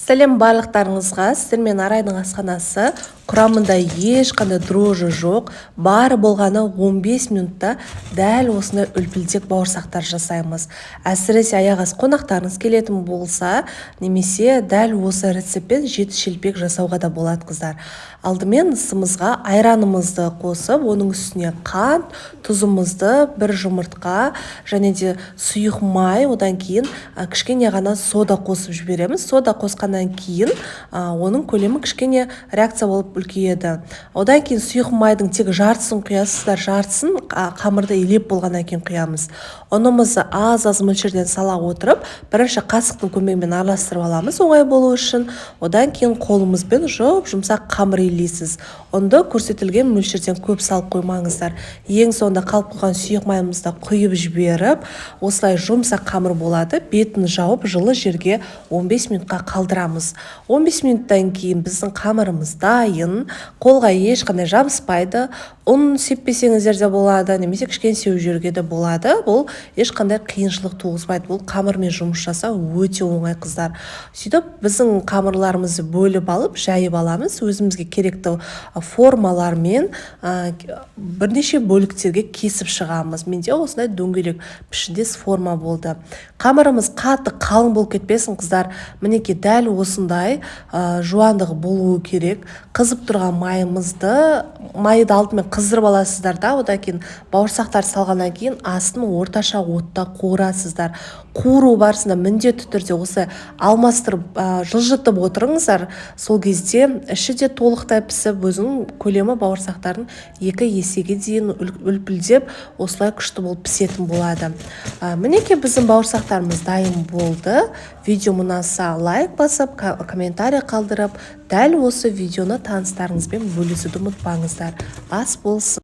Сәлем барлықтарыңызға! Сіздермен Арайдың асханасы. Құрамында ешқандай дрожжи жоқ, бары болғаны 15 минутта дәл осындай үлпілдек бауырсақтар жасаймыз. Әсіресе аяқ асты қонақтарыңыз келетін болса, немесе дәл осы рецептпен жеті шелпек жасауға да болады, қыздар. Алдымен ыдысымызға айранымызды қосып, оның үстіне қант, тұзымызды, бір жұмыртқа және де сұйық май, одан кейін кішкене ғана сода қосып жібереміз. Сода қосқаннан кейін оның көлемі кішкене реакция болып үлкейеді. Одан кейін сұйық майдың тек жартысын құясыздар, жартысын қамырды илеп болғаннан кейін құямыз. Ұнымызды аз-аз мөлшерден сала отырып, бірінші қасықтың көмегімен араластырып аламыз, оңай болу үшін. Одан кейін қолымызбен жұп-жұмсақ қамыр илейсіз. Ұнды көрсетілген мөлшерден көп салып қоймаңыздар. Ең соңында қалып қойған сұйық майымызды құйып жіберіп, осылай жұмсақ қамыр болады. Бетін жауып, жылы жерге 15 минутқа қалдырамыз. 15 минуттан кейін біздің қамырымыз дайын, қолға ешқандай жабыспайды. Ұн сеппесеңіздер де болады, немесе кішкене сеуіп жіберуге де болады. Бұл ешқандай қиыншылық туғызбайды. Бұл қамырмен жұмыс жасау өте оңай, қыздар. Сөйтіп, біздің қамырларымызды бөліп алып, жайып аламыз. Өзімізге керекті формалармен бірнеше бөліктерге кесіп шығамыз. Менде осындай дөңгелек пішіндес форма болды. Қамырымыз қатты қалың болып кетпесін, қыздар. Мінекей, дәл осындай жуандығы болуы керек. Қызып тұрған майымызды, майды алдымен қыздырып аласыздар да, одан кейін бауырсақтар салғаннан кейін астын орташа отта қуырасыздар. Қуыру барысында міндетті түрде осы алмастырып, жылжытып отырыңыздар. Сол кезде іші де толықтай пісіп, өзінің көлемі бауырсақтардың 2 есеге дейін үлпілдеп, осылай күшті болып пісетін болады. Мінекей, біздің бауырсақтарымыз дайын болды. Видео ұнаса, лайк басып, комментарий қалдырып, дәл осы видеоны таныстарыңызбен бөлісуді ұмытпаңыздар. Ас болсын!